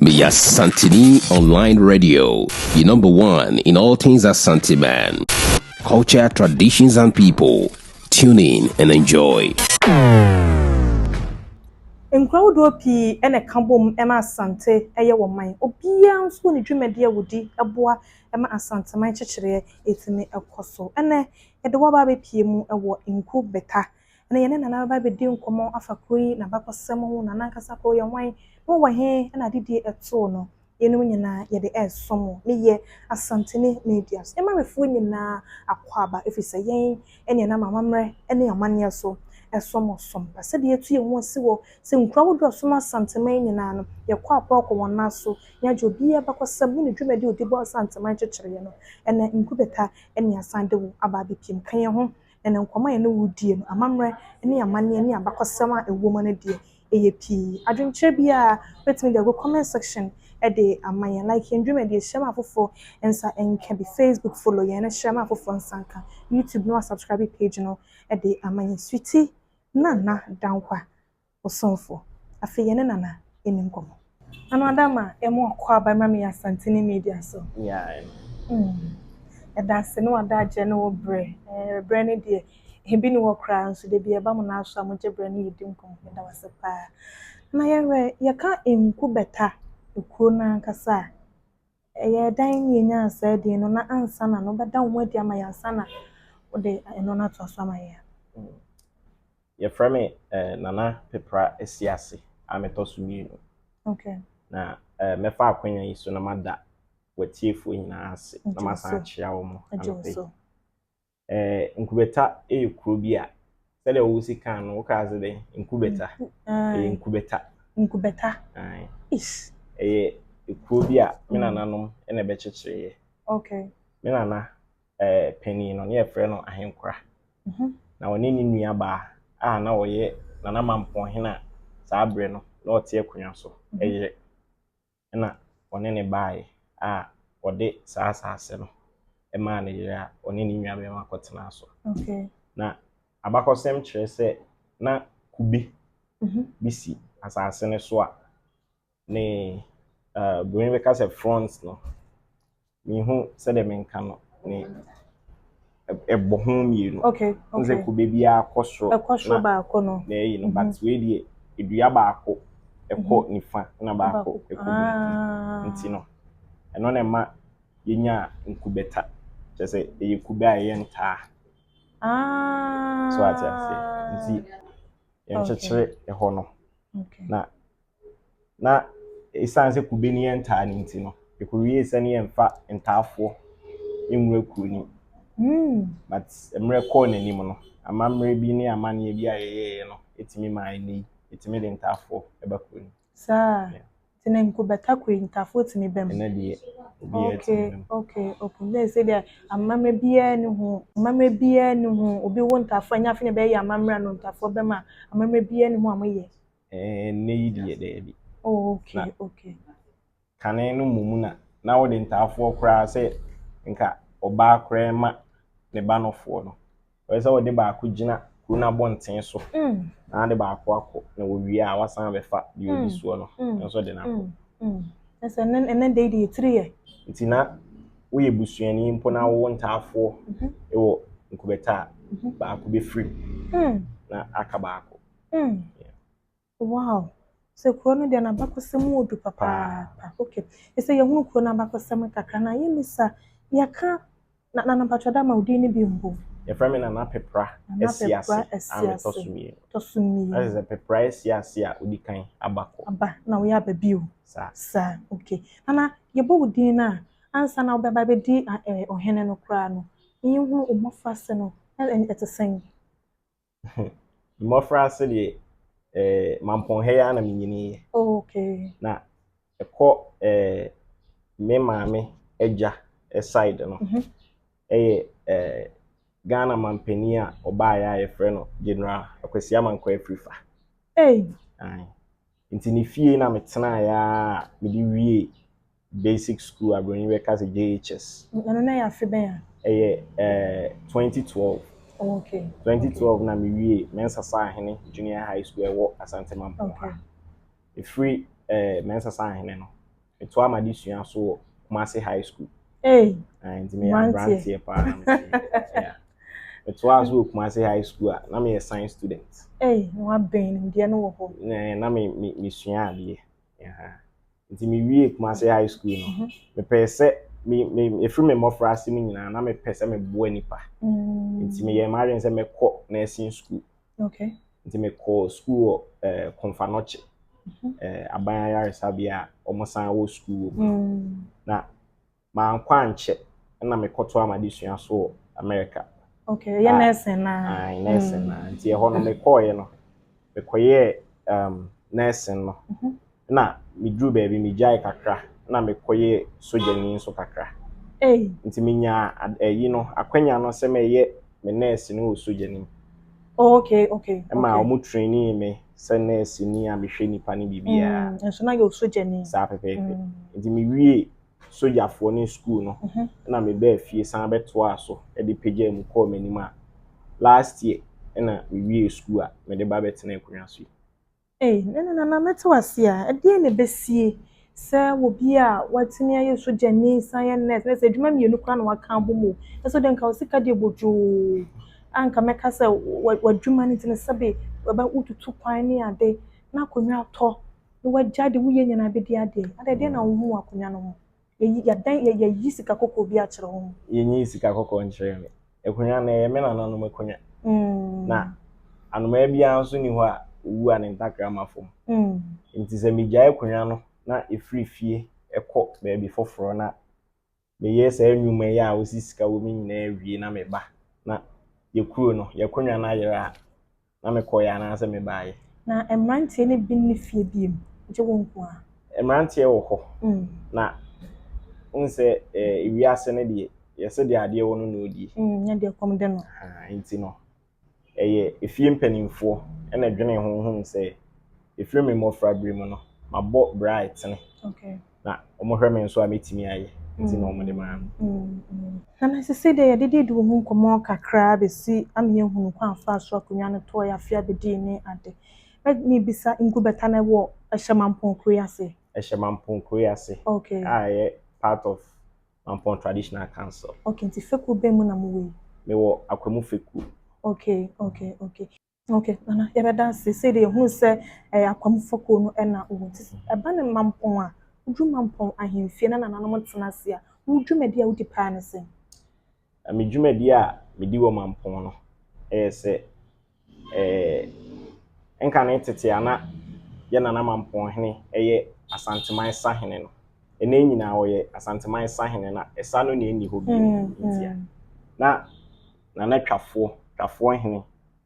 Meyɛ Asanteni Online Radio, the number one in all things Asanteman. Culture, traditions, and people. Tune in and enjoy. Nkuro ahodoɔ pii na ɛka bom ma Asante yɛ wɔn man. Obiara nso wɔ ne dwumadie a wɔdi boa ma Asanteman kyekyereɛ tumi kɔ so. Ɛnnɛ, yɛde wo aba abɛpue mu wɔ Nkubeta. Na yɛne Nana bɛba abɛdi nkɔmmɔ afa kuro yi n'abakɔsɛm ho, Nana ankasa kuro yɛ hwan, na wɔwɔ he na adedie too no. Yeinom nyinaa yɛde resom wo. Meyɛ Asantene Media so. Yɛma nyinaa akɔ aba ɛfiri sɛ yɛn ne yɛnam amammerɛ ne amanneɛ so ɛsom som pa. Sɛdeɛ yɛatu yɛn ho asi hɔ sɛ nkuro ahodoɔ a ɛsom Asanteman nyinaa no, yɛkɔ akɔ wɔn nan so na yɛagye obiara abakɔsɛm ne ne dwumadie a ɔdi bɔ Asanteman kyekyereɛ no, ɛnɛ Nkubeta ne asan de wo aba abɛpiem. Ka yɛn ho na nkɔmmɔ a yɛne wo die no, amammerɛ ne amanneɛ ne abakɔsɛm a ɛwɔ mu no deɛ, ɛyɛ pii. Adwenkyerɛ biara wobɛtumi de agu comment section de ama yɛn. Like yɛn dwumadie, hyɛ ma afoforɔ nsa nka bi. Facebook, follow yɛn na hyɛ ma afoforɔ nsa nka. YouTube no, subscribe page no de ama yɛn. Sweetie Nana Dankwa Osomfo. Afei yɛne Nana ɛni nkɔmmɔ. Nana Adama, ɛmu akɔ aba ma me Asantene Media so. Ɛda ase ne wada agye ne wo berɛ. Berɛ no deɛ, ebi ne wɔ koraa nso da bi ɛba mo nan so a mogye berɛ ne yɛdi nkɔmmɔ. Yɛda wo ase paa. Na yɛhwɛ, yɛka Nkubeta ekuro no ankasa a, ɛyɛ dan ne yɛnyaa saa din no na ansa na no wobɛda wo ho adi ama yɛn ansa na wode ɛno no atoa so ama yɛn. Yɛfrɛ me Nana Pepra Asiase a metɔ so mmienu. Na mɛfa akonnwa yi so na mada w'atiefoɔ nyinaa ase na masan akyea wɔn anɔpa yi. Nkubeta yɛ kuro bi a sɛdeɛ wosi kan no, wokaa sɛ dɛn? Nkubeta. Ɛyɛ Nkubeta. Nkubeta. Aye. Ish. Ɛyɛ kuro bi a me nananom na ɛbɛkyekyereeɛ. Me nana panin no, ne yɛfrɛ no Ahenkora. Na ɔne ne nuabaa a na ɔyɛ Nana Mampɔnhene a saa berɛ no na ɔte akonnwa so yere ɛna ɔne ne baeɛ a ɔde saa asase no maa ne yere a ɔne ne nuabarima kɔtenaa so. Na abakɔsɛm kyerɛ sɛ na kube bi si asase no so a ne buroni bɛka sɛ front no, mehu sɛdeɛ menka no, ne ɛbɔ ho mmienu. N sɛ kube biara kɔ soro. Ɛkɔ soro na baako no. Na ɛyi no, but wei deɛ, edua baako ɛkɔ nifa na baako ɛkɔ benkum. Nti no, ɛno na ɛma yɛnya Nkubɛta, kyerɛ sɛ ɛyɛ kube a ɛyɛ ntaa. So ate aseɛ? Nti yɛnkyekyere ɛhɔ no. Na ɛsiane sɛ kube no yɛ ntaa no nti no, yɛkɔwie sɛ ne yɛmfa ntaafoɔ nwura kuro no mu. But mmerɛ kɔɔ n'anim no, amammerɛ bi ne amanneɛ bi a yɛyɛeɛ no ɛtumi maa ɛnnɛ yi, yɛtumi de ntaafoɔ ɛba kuro no mu. Saa. Yeah. Nti na Nkubeta kuro yi ntaafoɔ tumi ba mu. Ɛnnɛ deɛ, obiara tumi ba mu. Okay. Na ɛsɛ deɛ amammerɛ biara ni ho. Amammerɛ biara ni ho. Obi wo ntaafoɔ ɛnyɛ afei na ɛbɛyɛ amammerɛ a no ntaafoɔ bɛma a amammerɛ biara ni ho a moyɛ. Ɛnnɛ yi deɛ, daabi. Kane no mmom na wode ntaafoɔ koraa sɛ nka ɔbaa koraa ma ne ba nofoɔ no, ɔyɛ sɛ wɔde baako gyina kuro no abɔnten so na ade baako akɔ na wɔwie a wasan abɛfa deɛ ɔdi soɔ no nso de no akɔ. Ɛsɛ ɛnɛ de yi deɛ yɛtiri yɛ. Nti na woyɛ busuani mpo na wowɔ ntaafoɔ wɔ Nkubɛta a, baako bɛfiri mu na aka baako. Yeah. Wow. Sɛ kuro no deɛ n'abakɔsɛm wɔ du papaapa. Okay. Ɛsɛ yɛhunu kuro no abakɔsɛm kakra na yɛmmisa yɛka na na mpatwa da ma wo din no bi mbom. Yɛfrɛ me Nana Pepra Nana Asiase Pepra a Asiase. metɔ so mmienu. Tɔ so mmienu. Ɛsɛ sɛ Pepra Asiase a odi kan aba kɔ. Aba na woyɛ aba bio. Saa. Saa. Okay. Nana, yɛbɔ wo din no a, ansa na wobɛba bɛdi ɔhene no koraa no, yɛhunu wo mmɔfraase no, ɛte sɛn? Mmɔfra ase deɛ, Mampɔnha yi ara na menyiniiɛ. Na ɛkɔ me maame agya side no, ɛyɛ Ghana mampanin a ɔbaeɛ a yɛfrɛ no General Akwasi Amankwa Afrifa. Hey. Aye. Nti ne fie na metenaeɛ a mede wie basic school a buroni bɛka sɛ JHS. Ɛno na yɛ afe bɛn a? Ɛyɛ 2012. 2012 na mewie Mensa Saahene Junior High School ɛwɔ Asante Mampɔn ha. Ɛfiri Mensa Saahene no, Metoa m'adesua so wɔ Kumasi High School. Hey, Nti meyɛ aberanteɛ paa na mesua. Metoa so wɔ Kumasi High School a, na meyɛ science student. Hey, na wabɛn nimdeɛ no wɔ hɔ. Na me me mesua adeɛ. Nti mewie Kumasi High School no, mepɛɛ sɛ me me efiri me mmɔfra ase no nyinaa na mepɛ sɛ meboa nipa. Nti meyɛɛ m'adwene sɛ mɛkɔ nursing school. Nti mekɔɔ school wɔ Komfo Anokye, aban ayaresabea a wɔsan wɔ school wɔ mu. Na mankɔ ankyɛ ɛna mekɔtoa m'adesua so wɔ America. Okay, ɛyɛ nursing na. Aye, nursing na. Nti ɛhɔ no mekɔɔeɛ no, mekɔyɛɛ nursing no. Na meduru baabi megyae kakra na mekɔyɛɛ sogyani nso kakra. Hey. Nti menyaa ɛyi no akwanya no sɛ mɛyɛ me nurse no wɔ sogyani. Oh, okay. Ɛma wɔn training me sɛ nurse ni a mehwɛ nipa ne biribiara. Nso na yɛ sogyani. Saa pɛpɛɛpɛ. Nti mewie sogyafoɔ ne school no, ɛna mebaa fie san bɛtoa so de pagyaa mu kɔɔ m'anim a last year ɛna mewie school a mede ba bɛtena akonnwa so yi. Ei, nana nana, mɛte wase a, ɛdeɛn na ɛbɛsie sɛ obi a watumi ayɛ sogyani san yɛ nurse na sɛ adwuma mmienu koraa na waka abom o, ɛsɛ deɛ nka wo sika deɛ bodwoo a nka mɛka sɛ w'adwuma no nti no, sɛbe wɔbɛ wotutu kwan ne ade na akonnwa atɔ na wagya de woyɛ nyinaa bɛdi adeɛ ade. Ɛdeɛn na wohu wɔ akonnwa no ho? Yɛyi yɛdan yɛyi sika kɔkɔɔ bi akyerɛ wo ho? Yɛnyi sika kɔkɔɔ nkyerɛ me. Akonnwa no, ɛyɛ me nananom akonnwa. Na anomaa biara nso ni hɔ a owu a ne ntakra ma fam. Nti sɛ megyae akonnwa no na ɛfiri fie ɛkɔ baabi foforɔ na meyɛ saa nnwuma yi a wosi sika wɔ mu nyinaa wie na meba na yɛkuro no yɛakonnwa no ayerɛ a, na mekɔeɛ anaasɛ mebaeɛ. Na mmeranteɛ no bi nni fie biem gye wo nko a? Mmeranteɛ wɔ hɔ. Na wohu sɛ ewiase no deɛ, yɛsɛ deɛ adeɛ wɔ no na ɔdie. Nyɛ deɛ kɔm de no. Nti no ɛyɛ efie mpanimfoɔ ɛna dwene ho hu sɛ efiri me mmɔfra bere mu no mabɔ bra a ɛtene na wɔhwɛ me nso a mɛtumi ayɛ, nti na wɔde maa me. Nana, sisi deɛ yɛde didi wo ho nkɔmmɔ kakra bɛsi ama yɛhunu kwan afa so akonnwa no tɔɔ yɛ afe abɛdii ne ade. Mebisa, Nkubɛta no wɔ ɛhyɛ Mampɔn kuro yi ase? Ɛhyɛ Mampɔn kuro yi ase a ɛyɛ part of Mampɔn Traditional Council. Okay, nti fekuo bɛn mu na mowɔ yi? Mewɔ Akwamu fekuo. Okay, Nana, yɛbɛda ase. Sɛ deɛ yɛhunu sɛ ɛyɛ Akwamu fekuo no ɛna wɔ, nti ɛba ne Mampɔn a, woduru Mampɔn ahemfie na nananom tena ase a, wo dwumadi a wodi paa ne sɛn? Me dwumadi a medi wɔ Mampɔn no ɛyɛ sɛ nka ne tete a na yɛ Nana Mampɔn hene ɛyɛ Asanteman sahene no, ɛnɛ nyinaa ɔyɛ Asanteman sahene na ɛsa no na ɛnni hɔ bio. Nti a na Nana Twafoɔ hene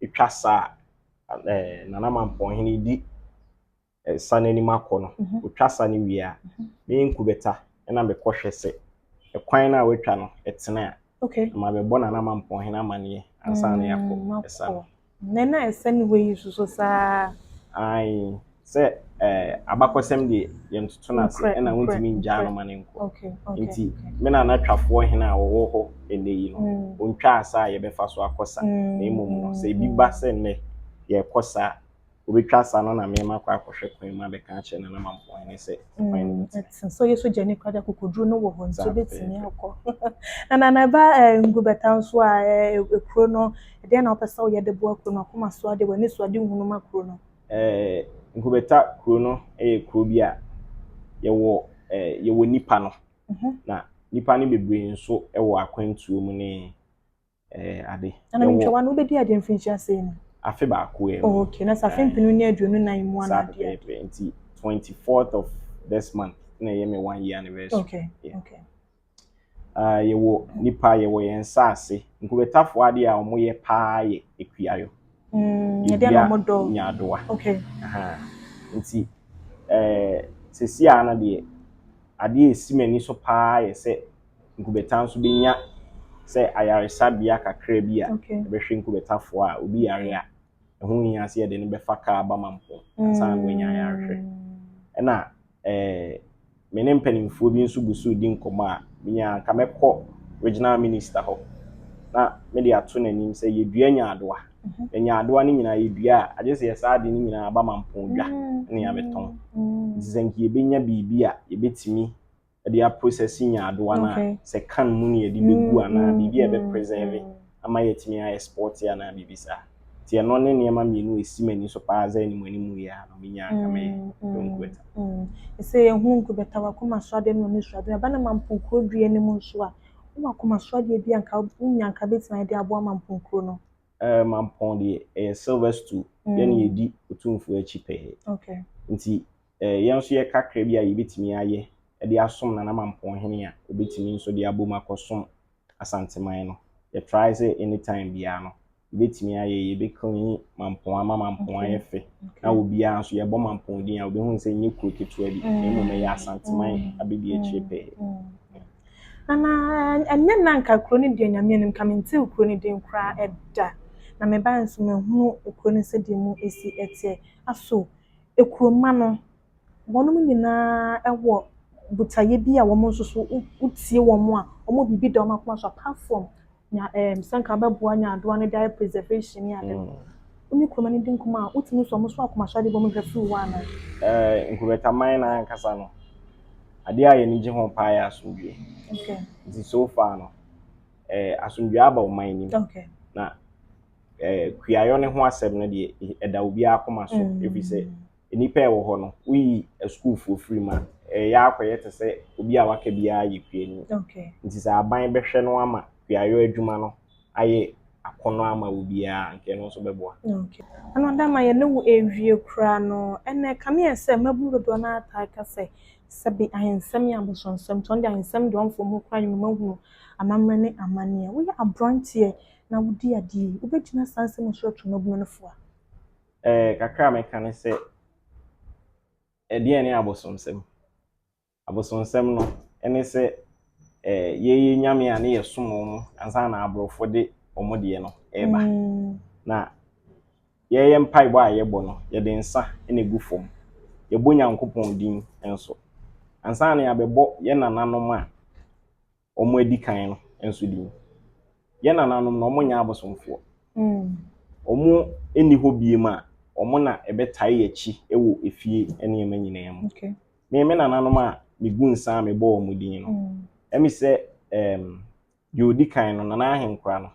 etwa sa a Nana Mampɔn hene di ɛsa n'anim akɔ no, otwa sa no wie a, me Nkubɛta ɛna mekɔhwɛ sɛ ɛkwan no a watwa no ɛtene a na mabɛbɔ Nana Mampɔn hene amanneɛ ansa na yɛakɔ ɛsa no. Na na ɛsɛ ne hɔ yi soso saa? Ae, sɛ abakɔsɛm deɛ yɛntoto no ase ɛna wontumi ngyaa no ma ne nkɔ. Nti me Nana Twafoɔ hene a wɔwɔ hɔ ɛnnɛ yi no, ɔntwa asa a yɛbɛfa so akɔ sa, na mmom no sɛ ebi ba sɛ nnɛ yɛrekɔ sa a, obɛtwa sa no na mema kɔ akɔhwɛ kwan mu abɛka akyerɛ Nana Mampɔn hene sɛ kwan no mu tene. Sɛ ɔyɛ sogyani koraa de, akokoduro no wɔ hɔ nti wobɛtumi akɔ. Na nana, ɛba Nkubɛta nso a, ekuro no, ɛdeɛn na wopɛ sɛ woyɛ de boa kuro no, akoma so ade, w'ani so ade hunu ma kuro no? Nkubɛta kuro no yɛ kuro bi a yɛwɔ nipa no na nipa no bebree nso wɔ akwantuo mu ne ade. Nana, mentwa no, wobɛdi adeɛ mfirinhyia sei no? Afe baako ɛ. Oh, okay, na sɛ afe 2024 mu saa ana adeɛ? Pɛpɛɛpɛ, nti 24th of this month na ɛyɛ me one year anniversary. Yɛwɔ nipa, yɛwɔ yɛn nsaase. Nkubɛtafoɔ adeɛ a wɔyɛ paa yɛ ekuayɔ. Ɛdeɛ na wɔdɔ? Nyaadoa. Nti sisi a no deɛ, adeɛ a esi m'ani so paa yɛ sɛ Nkubɛta nso bɛnya sɛ ayaresabea kakra bi a ɛbɛhwɛ Nkubɛtafoɔ a obi yare a ɛho hia sɛ yɛde no bɛfa kaa ba Mampɔn ansa na wanya ayarehwɛ. Ɛna me ne mpanimfoɔ bi nso gu so di nkɔmmɔ a menya nka mɛkɔ regional minister hɔ. Na mede ato n'anim sɛ yɛdua nyaadoa. Na nyaadoa no nyinaa yɛdua a, agye sɛ yɛsaa de ne nyinaa aba Mampɔn dwa ne yɛabɛtɔn. Nti sɛ nka yɛbɛnya biribi a yɛbɛtumi de aprocess nyaadoa no a, sɛ can mu ne yɛde bɛgu anaa biribi a ɛbɛ preserve ama yɛatumi ayɛ export anaa biribi saa. Nti ɛno ne nneɛma mmienu a ɛsi m'ani so paa sɛ anim anim yi a no menya anka mɛyɛ wɔ Nkubɛta. Sɛ yɛhu Nkubɛta, wakoma so adeɛ no ne so adeɛ ɛba no Mampɔn kuro dua no mu nso a, wowɔ akoma so adeɛ bi a nka wonya nka bɛtumi ayɛ de aboa Mampɔn kuro no? Mampɔn deɛ, ɛyɛ silver stool. Yɛne yɛdi Otumfoɔ akyi pɛɛ. Nti yɛn nso yɛ kakra bi a yɛbɛtumi ayɛ de asom Nana Mampɔn hene a obɛtumi nso de abom akɔsom Asanteman no. Yɛtry sɛ anytime biara no yɛbɛtumi ayɛ, yɛbɛclean Mampɔn ama Mampɔn ayɛ fɛ. Na obiara nso yɛbɔ Mampɔn din a, obɛhu sɛ nyɛ kuro ketewa bi na mmom ɛyɛ Asanteman abɛdi akyire pɛɛ. Nana, ɛnyɛ na nka kuro no deɛ, Nyame anim ka mentee kuro no din koraa ɛda. Na mebaa nso mahunu kuro no sɛdeɛ mu esi ɛteɛ. Aso ekuroma no, wɔnom nyinaa ɛwɔ botaeɛ bi a wɔn nso so wotie wɔn a, wɔn biribi da wɔn akoma so apart from nya sɛ nka bɛboa nyaadoa no de ayɛ preservation ne ade no. Wo ne kuroma no di nkɔmmɔ a, wotumi nso wɔn so akoma so ade bɔ mu hwɛ firi hɔ anaa? Nkubɛtaman no ankasa no, adeɛ a yɛni gye ho paa yɛ asomdwie. Nti so far no, asomdwie aba ɔman nim. Na kuayɔ ne ho asɛm no deɛ, ɛda obiara akoma so, ɛfiri sɛ nnipa a ɛwɔ hɔ no, woyi asukuufoɔ firi mu a, ɛyɛ akɔyɛ te sɛ obi a waka biara yɛ kuani. Nti sɛ aban bɛhwɛ no ama kuayɔ adwuma no ayɛ akɔnnɔ ama obiara, nka ɛno nso bɛboa. Okay. Ɛno dama yɛne wo ewie koraa no, ɛnɛ kame yɛ sɛ mmabunu dodoɔ no ataa ka sɛ sɛbe ahensɛm yɛ abosonsɛm, nti ɔno de ahensɛm deɛ ɔmfa mu koraa nyɛ mahunu amammerɛ ne amanneɛ. Woyɛ aberanteɛ na wodi adeɛ yi, wobɛgyina saa nsɛm so ato mmabunu no fo a? Kakra a mɛka ne sɛ, ɛdeɛn ne abosonsɛm? Abosonsɛm no ɛne sɛ yɛyɛ nyame a ne yɛsom wɔn ansa na aborɔfo de wɔn deɛ no ɛreba. Na yɛyɛ mpaebɔ a yɛbɔ no, yɛde nsa na egu fam. Yɛbɔ Nyankopɔn din nso. Ansa na yɛabɛbɔ yɛn nananom a wɔn adi kan no nso din. Yɛn nananom no, wɔn nyɛ abosomfoɔ. Wɔn nni hɔ biem a, wɔn na ɛbɛtae yɛn akyi wɔ efie nneɛma nyinaa mu. Me nananom a megu nsa a mebɔ wɔn din no, ɛmi sɛ deɛ odi kan no, Nana Ahenkora no,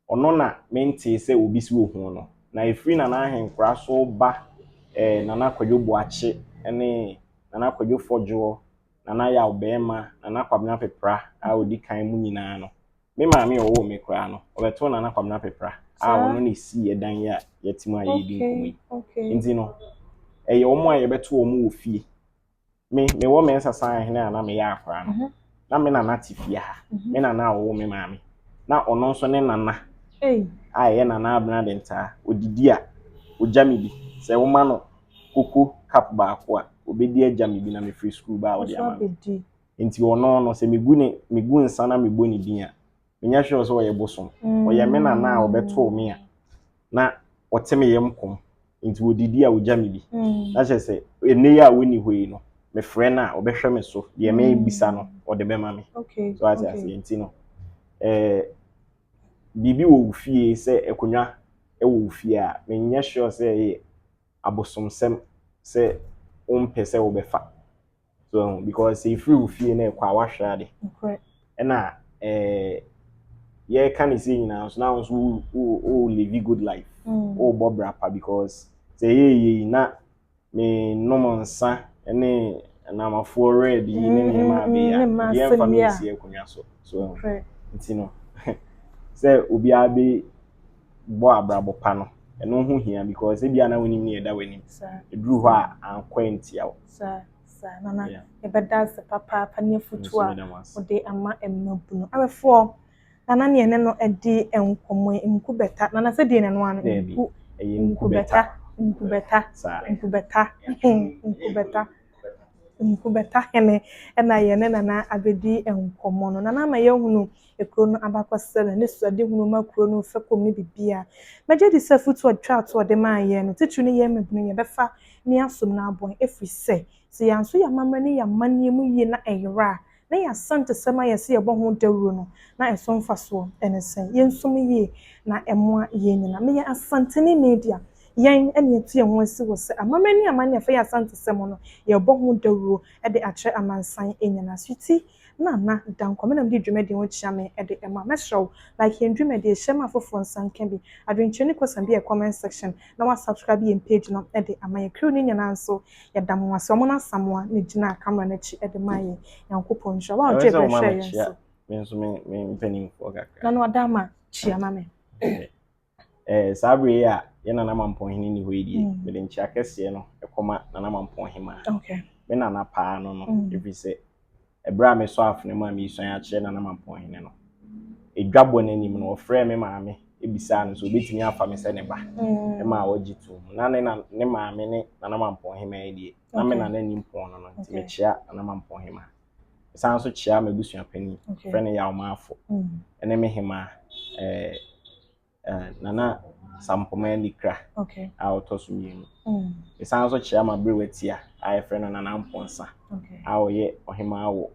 ɔno na mentee sɛ obi si ohun no. Na efiri Nana Ahenkora so ba Nana Kwadwo Boakye ne Nana Kwadwo Fɔdwoɔ, Nana Yaw Bɛrima, Nana Kwabena Pepra a odi kan mu nyinaa no, me maame a ɔwɔ me koraa no, ɔbɛtoo Nana Kwabena Pepra a ɔno na esi ɛdan yi a yɛte mu a yɛredi nkɔmmɔ yi. Nti no, ɛyɛ wɔn a yɛbɛto wɔn wɔ fie. Me mewɔ me nsasa ahene a na meyɛ akwaraa no, na me nana te fie ha. Me nana a ɔwɔ me maame. Na ɔno nso ne nana a ɛyɛ Nana Abena Dentaa, odidi a, ogya me bi. Sɛ woma no koko cup baako a, obɛdi agya me bi na mefiri sukuu ba a, ɔde ama me. Nti ɔno no, sɛ megu nsa na mebɔ ne din a, menyɛ sure sɛ ɔyɛ bosom. Ɔyɛ me nana a ɔbɛtoo me a na ɔte me yam kɔm. Nti odidi a, ogya me bi. Na kyerɛ sɛ ɛnɛ yi a wɔnni hɔ yi no, mefrɛ no a, ɔbɛhwɛ me so. Deɛ mebisa no, ɔde bɛma me. So ate aseɛ? Nti no, biribi wɔ wo fie sɛ akonnwa wɔ wo fie a, menyɛ sure sɛ ɛyɛ abosomsɛm sɛ wompɛ sɛ wobɛfa. So because sɛ efiri wo fie na ɛkɔ a, wahwɛ ade. Ɛna yɛreka ne sei nyinaa nso, na wo nso wo live good life. Wobɔ bra pa, because sɛ ɛyɛ yie yi na menom nsa ne namafoɔ red yi ne nneɛma abɛyi a, obiara mfa me nsi akonnwa so. So nti no, sɛ obiara bɛ bɔ abrabɔ pa no, ɛno ho hia, because ebia na wonim ne ɛda w'anim. Ɛduru hɔ a, ankɔ ntia wo. Saa Nana, yɛbɛda ase papaapa ne afutuo a wode ama mmabunu. Awɛfoɔ, Nana ne yɛne no adi nkɔmmɔ yi, Nkubɛta. Nana, sɛ deɛ n'ano ano Nku Nkubɛta, Nkubɛta, Nkubɛta, Nkubɛta, Nkubɛta hene ɛna yɛne Nana abɛdi nkɔmmɔ no. Nana ama yɛahunu ekuro no abakɔsɛm ne suadehunu ma kuro no fɛkɔm ne bibia. Mɛgye di sɛ afutuo a ɔtwa ato ɔde maa yɛn no, titiri ne yɛn mmabunu, yɛbɛfa ne asom no abɔn, ɛfiri sɛ sɛ yɛanso yɛn amammerɛ ne yɛn amanneɛ mu yie na ɛyera a, Na yɛn Asantesɛm a yɛse yɛbɔ ho dawuro no, na ɛso mfasoɔ ne sɛn? Yɛnsom yie na ɛmmoa yɛn nyinaa. Meyɛ Asanteni Media. Yɛn na yɛatu yɛn ho asi hɔ sɛ amammerɛ ne amanneɛ a ɛfa yɛn Asantesɛm ho no, yɛrebɔ ho dawuro de akyerɛ amansan nyinaa. Sweetie Nana Dankwa, me na mede dwumadie ho kyea me de ma. Mɛsrɛ wo, like yɛn dwumadie, hyɛ ma afoforɔ nsa nka bi. Adwenkyerɛ ne kɔsa bi yɛ comment section na wa subscribe yɛn page no de ama yɛn. Crew no nyinaa nso, yɛda mo ase. Wɔn Asamoah na gyina camera no akyi de maa yɛn. Nyankopɔn nhyira wo. A Ɛwɔ ɔgye sɛ berɛ woma hwɛɛ yɛn mekyea nso. me nso me mpanimfoɔ kakra. Nana Ɔdama, kyia ma me. Saa bere yi a yɛn Nana Mampɔnhene ni hɔ yi deɛ, mede nkyea kɛseɛ no kɔma Nana Mampɔnhemaa. Me nana paa no, ɛfiri sɛ ɛberɛ a mesɔ afena mu a meresuan akyerɛ Nana Mampɔnhene no, edwabɔ no anim no, ɔfrɛɛ me maame ebisaa no sɛ obetumi afa me sɛ ne ba, ɛma a wɔgye too mu. Na ne maame ne Nana Mampɔnhemaa yi deɛ, na me nana nim pɔn no, nti mekyea Nana Mampɔnhemaa. Mesan nso kyea m'abusua panin, frɛ no Yaw Maafo, ɛne me hemaa, Nana Sampoma Anikra a ɔtɔ so mmienu. Mesan nso kyea m'aberewa tia a yɛfrɛ no Nana Mpɔnsa a ɔyɛ ɔhemaa wɔ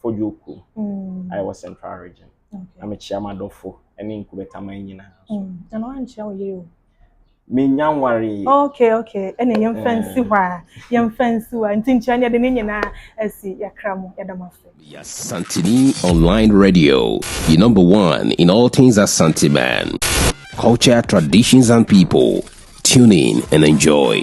Fodwo kurom a ɛwɔ Central Region. Na mekyea m'adɔfo ne Nkubɛtaman nyinaa nso. Nana, wankyea wo yere o. Menya nwaree. Okay. Ɛna yɛmfa nsi hɔ a, yɛmfa nsi hɔ a. Nti nkyea ne yɛde ne nyinaa asi yɛkra mo, yɛda mo ase. Asanteni Online Radio, the number one in all things Asante man. Culture, traditions, and people. Tune in and enjoy.